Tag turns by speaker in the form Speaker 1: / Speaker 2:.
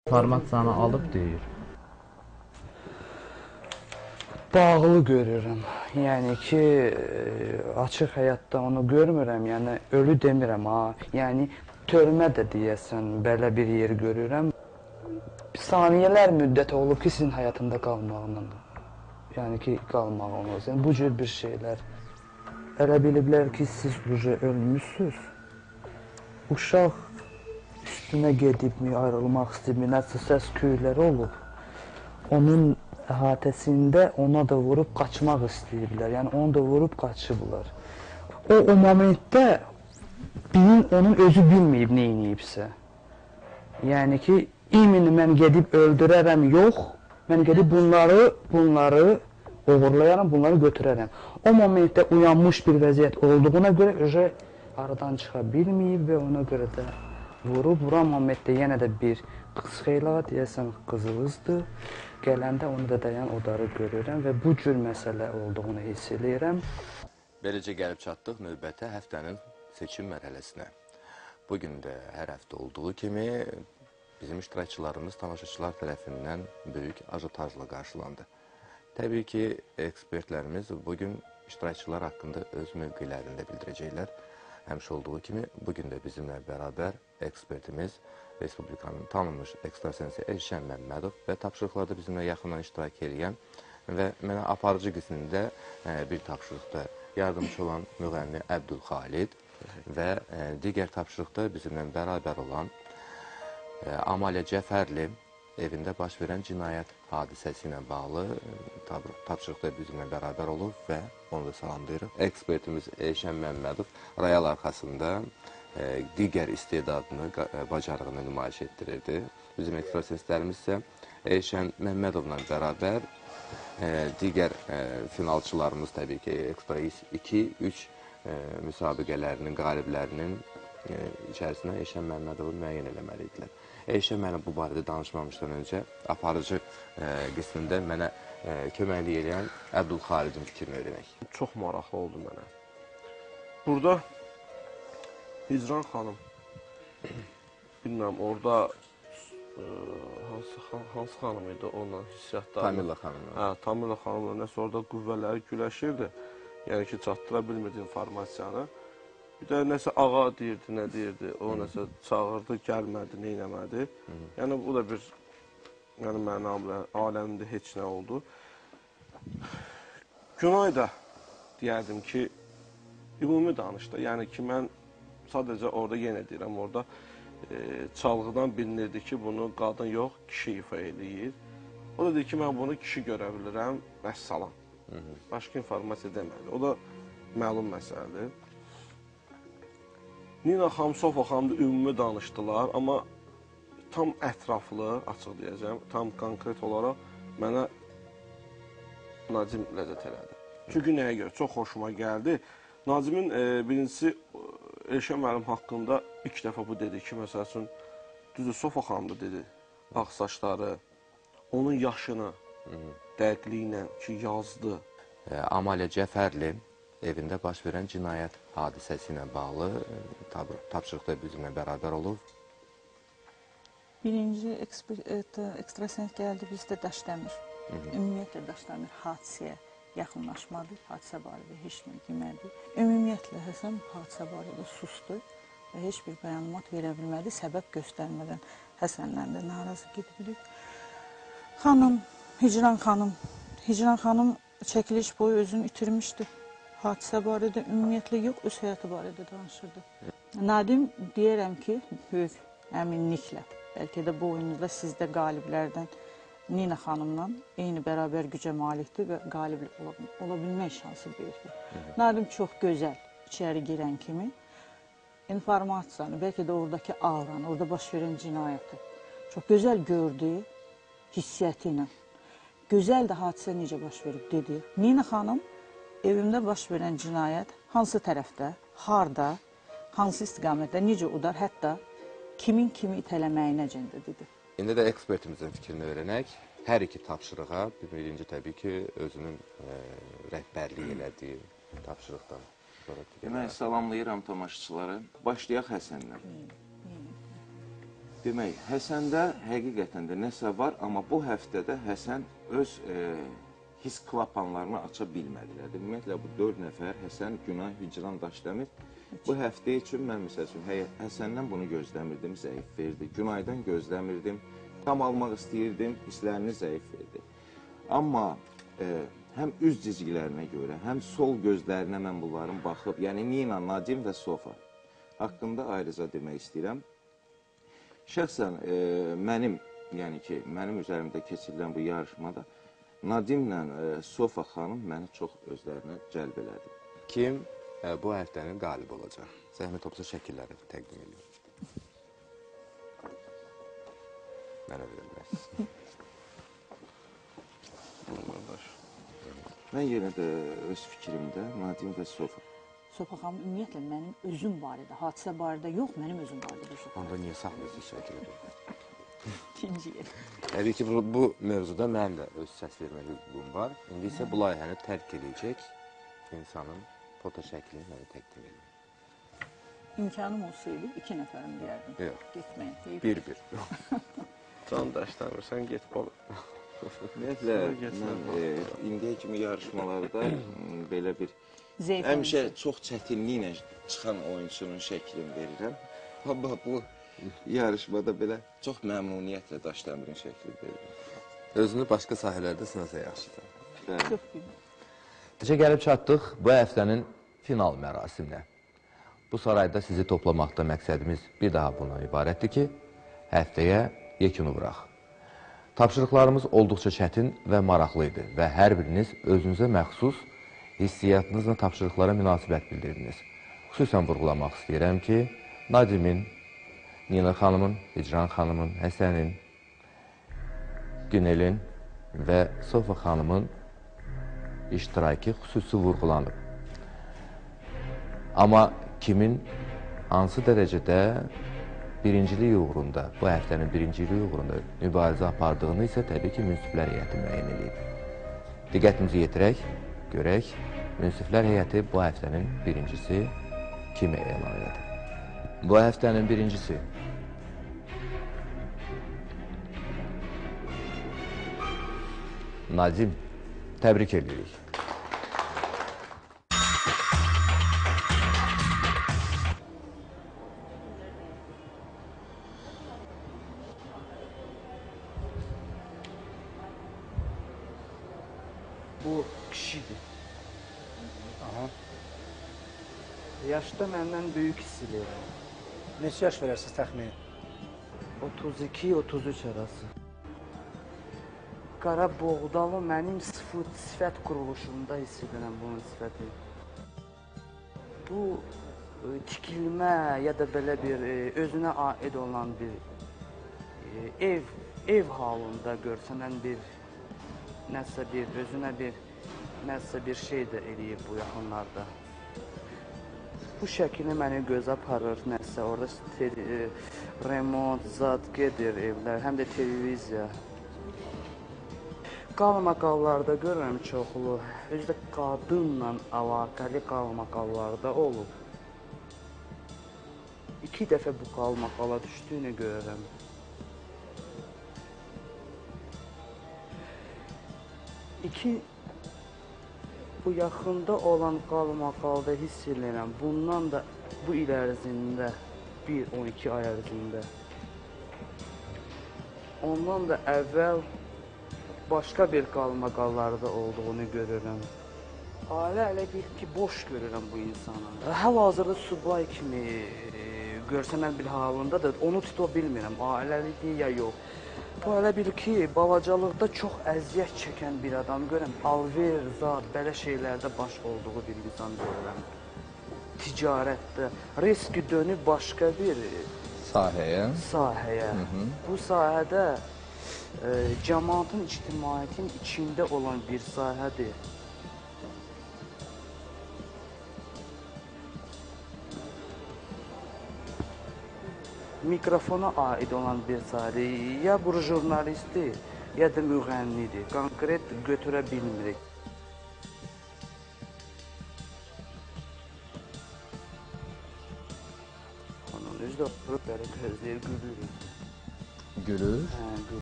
Speaker 1: İnformasiyanı alıb deyir.
Speaker 2: Bağlı görürəm. Yəni ki, açıq həyatda onu görmürəm. Yəni ölü demirəm ha. Yəni törmə də deyəsən belə bir yer görürəm. Saniyələr müddəti olub ki, sizin həyatında qalmağından. Yəni ki, qalmağınız. Yəni bu cür bir şeylər. Elə biliblər ki, siz uje ölmüsünüz. Uşaq üstünə gedibmi, ayrılmaq istəyibmi, nəsə səs küyləri olub. Onun əhatəsində ona da vurub qaçmaq istəyiblər. Yəni onu da vurub qaçıblar. O momentdə onun özü bilməyib nə eləyibsə. Yəni ki, imini mən gedib öldürərəm, yox, mən gedib bunları oğurlayaram, bunları götürərəm. O momentdə uyanmış bir vəziyyət olduğuna görə öjə aradan çıxa bilməyib və ona görə də vurub. Vuran momentdə yenə də bir qız xeyla, deyəsən qızınızdır. Gələndə onu da dayan odarı görürəm və bu cür məsələ olduğunu hiss eləyirəm.
Speaker 3: Beləcə gəlib çatdıq növbəti həftənin seçim mərhələsinə. Bugün də hər həftə olduğu kimi bizim iştirakçılarımız tamaşaçılar tərəfindən böyük ajotajla qarşılandı. Təbii ki, ekspertlərimiz bugün iştirakçılar haqqında öz mövqelərini də bildirəcəklər. Həmişə olduğu kimi bugün də bizimlə bərabər ekspertimiz, Respublikanın tanınmış ekstrasensi Elşən Məmmədov və tapşırıqlarda bizimlə yaxından iştirak edən və mənə aparıcı qismində bir tapşırıqda yardımçı olan müğənni Əbdülxalid və digər tapşırıqda bizimlə bərabər olan Amalia Cəfərli evində baş verən cinayət hadisəsi ilə bağlı tapşırıqda bizimlə bərabər olub və onu da salamlayırıq. Ekspertimiz Elşən Məmmədov royal arxasında digər istedadını, bacarığını nümayiş etdirirdi. Bizim ekstrasenslərimiz isə Elşən Məmmədovla bərabər digər finalçılarımız təbii ki, Ekstra 2-3 müsabiqələrinin, qaliblərinin içərisində Elşən Məmmədovu müəyyən eləməli idilər. Elşən mənə bu barədə danışmamışdan öncə aparıcı qismində mənə köməklik eləyən Əbdülxalidin fikrini öyrənək.
Speaker 4: Çox maraqlı oldu mənə. Burada Hicran xanım, bilmirəm, orada hansı xanım idi onunla hissiyyatları?
Speaker 3: Tamila xanımla.
Speaker 4: Hə, Tamila xanımla nəsə orada qüvvələri güləşirdi. Yəni ki, çatdıra bilmirdi informasiyanı. Bir də nəsə ağa deyirdi, nə deyirdi, o nəsə çağırdı, gəlmədi, neynəmədi. Yəni bu da bir, yəni məna aləmində heç nə oldu. Günay da deyərdim ki, ümumi danışdı. Yəni ki, mən sadəcə orada yenə deyirəm, orada çalğıdan bilinirdi ki, bunu qadın yox, kişi ifa eləyir. O da deyir ki, mən bunu kişi görə bilirəm, vəssalam. Başqa informasiya demədi. O da məlum məsələdir. Nina xanım, Sofa xanım da ümumi danışdılar, amma tam ətraflı, açıq deyəcəm, tam konkret olaraq mənə Nacim ləzzət elədi. Çünki nəyə görə? Çox xoşuma gəldi. Nacimin birincisi Elşən müəllim haqqında ilk dəfə bu dedi ki, məsəl üçün, düzdür, Sofa xanım da dedi, ağ saçları, onun yaşını dəqiqliklə ki, yazdı.
Speaker 3: Amalia Cəfərli evində baş verən cinayət hadisəsi ilə bağlı tapşırıqda bizimlə bərabər olub.
Speaker 5: Birinci ekstrasens gəldi bizdə Daşdəmir. Ümumiyyətlə Daşdəmir hadisəyə yaxınlaşmadı, hadisə barədə heç nə demədi. Ümumiyyətlə Həsən hadisə barədə sustu və heç bir bəyanat verə bilmədi, səbəb göstərmədən Həsəndən də narazı gedibilik. Xanım, Hicran xanım, Hicran xanım çəkiliş boyu özünü itirmişdi. Hadisə barədə ümumiyyətlə yox, öz həyatı barədə danışırdı. Nadim deyərəm ki, böyük əminliklə, bəlkə də bu oyunda sizdə qaliblərdən Nina xanımla eyni bərabər gücə malikdir və qalib ola bilmək şansı böyükdür. Nadim çox gözəl içəri girən kimi informasiyanı, bəlkə də oradakı auranı, orada baş verən cinayəti çox gözəl gördü hissiyyəti ilə. Gözəl də hadisə necə baş verib dedi. Nina xanım evimdə baş verən cinayət hansı tərəfdə, harda, hansı istiqamətdə, necə udar, hətta kimin kimi itələməyinəcən də dedi.
Speaker 3: İndi də ekspertimizin fikrini öyrənək. Hər iki tapşırığa, birinci təbii ki, özünün rəhbərlik elədiyi tapşırıqdan sonra.
Speaker 6: Mən salamlayıram tamaşaçıları. Başlayaq Həsənlə.
Speaker 1: Demək, Həsəndə həqiqətən də nəsə var, amma bu həftədə Həsən öz his klapanlarını aça bilmədilər. Ümumiyyətlə, bu 4 nəfər, Həsən, Günay, Hicran, Daşdəmir, bu həftə üçün mən məsəl üçün Həsəndən bunu gözləmirdim, zəif verdi. Günaydan gözləmirdim, tam almaq istəyirdim, hisslərini zəif verdi. Amma həm üz cizgilərinə görə, həm sol gözlərinə mən bunların baxıb, yəni Nina, Nadim və Sofa haqqında ayrıca demək istəyirəm. Şəxsən mənim, yəni ki, mənim üzərimdə keçirilən bu yarışmada Nadimlə Sofa xanım məni çox özlərinə cəlb elədi.
Speaker 3: Kim bu həftənin qalib olacaq? Zəhmət olsa şəkilləri təqdim edeyim. Mənə verə bilərsiniz.
Speaker 1: Mən yenə də öz fikrimdə Nadim və Sofa.
Speaker 5: Sofa xanım, ümumiyyətlə, mənim özüm barədə, hadisə barədə yox, mənim özüm barədə bir şey.
Speaker 3: Onda niyə saxlayırsınız şəkili?
Speaker 5: İkinci yer.
Speaker 3: Təbii ki, bu mövzuda mənim də öz səs vermə hüququm var. İndi isə bu layihəni tərk edəcək insanın foto şəklini mənə təqdim edin.
Speaker 5: İmkanım olsaydı, 2 nəfərim deyərdim.
Speaker 3: Yox.
Speaker 5: Getməyin.
Speaker 3: Bir-bir.
Speaker 4: Can Daşdəmir, sən get baba.
Speaker 1: Ümumiyyətlə, mən indiyə kimi yarışmalarda belə bir həmişə çox çətinliklə çıxan oyunçunun şəklini verirəm. Amma bu yarışmada belə çox məmnuniyyətlə Daşdəmirin şəklini verirəm.
Speaker 3: Özünü başqa sahələrdə sınasa yaxşıdır.
Speaker 5: Çox bilmirəm.
Speaker 3: Necə gəlib çatdıq bu həftənin final mərasiminə. Bu sarayda sizi toplamaqda məqsədimiz bir daha bundan ibarətdir ki, həftəyə yekunu vuraq. Tapşırıqlarımız olduqca çətin və maraqlı idi və hər biriniz özünüzə məxsus hissiyatınızla tapşırıqlara münasibət bildirdiniz. Xüsusən vurğulamaq istəyirəm ki, Nadimin, Nina xanımın, Hicran xanımın, Həsənin, Günelin və Sofa xanımın iştirakı xüsusi vurğulanıb. Amma kimin hansı dərəcədə birinciliq uğrunda, bu həftənin birinciliyi uğrunda mübarizə apardığını isə təbii ki, münsiflər heyəti müəyyən edib. Diqqətimizi yetirək, görək, münsiflər heyəti bu həftənin birincisi kimi elan elədi? Bu həftənin birincisi Nadim, təbrik edirik.
Speaker 2: Bu kişidir. Aha. Yaşda məndən böyük hiss eləyirəm.
Speaker 6: Neçə yaş verərsiniz təxmini?
Speaker 2: 32-33 arası. Qara boğdalı mənim sifət quruluşunda hiss edirəm bunun sifəti. Bu tikilmə ya da belə bir özünə aid olan bir ev halında görsənən bir nəsə bir, özünə bir nəsə bir şey də eləyib bu yaxınlarda. Bu şəkili məni gözə aparır nəsə, orada remont, zad gedir evlər, həm də televiziya. Qalmaqallarda görürəm çoxlu, özü də qadınla əlaqəli qalmaqallarda olub. 2 dəfə bu qalmaqala düşdüyünü görürəm. 2, bu yaxında olan qalmaqalda hiss edirəm, bundan da bu il ərzində, 1-12 ay ərzində. Ondan da əvvəl başqa bir qalmaqallarda olduğunu görürəm. Ailə elə bil ki, boş görürəm bu insanı. Hal-hazırda subay kimi görsənən bir halında da onu tuta bilmirəm, ailəlidir ya yox. Bu elə bil ki, balacalıqda çox əziyyət çəkən bir adam görürəm. Alver, zad, belə şeylərdə baş olduğu bir insan görürəm. Ticarətdə riski dönüb başqa bir
Speaker 3: sahəyə.
Speaker 2: Sahəyə. Bu sahədə cəmaatın, ictimaiyyətin içində olan bir sahədir. Mikrofona aid olan bir sahədir. Ya bu jurnalistdir, ya da müğənnidir. Konkret götürə bilmirik. Onun özü də oturub belə gözləyir, gülür.
Speaker 3: Gülür.
Speaker 2: Hə, gülür.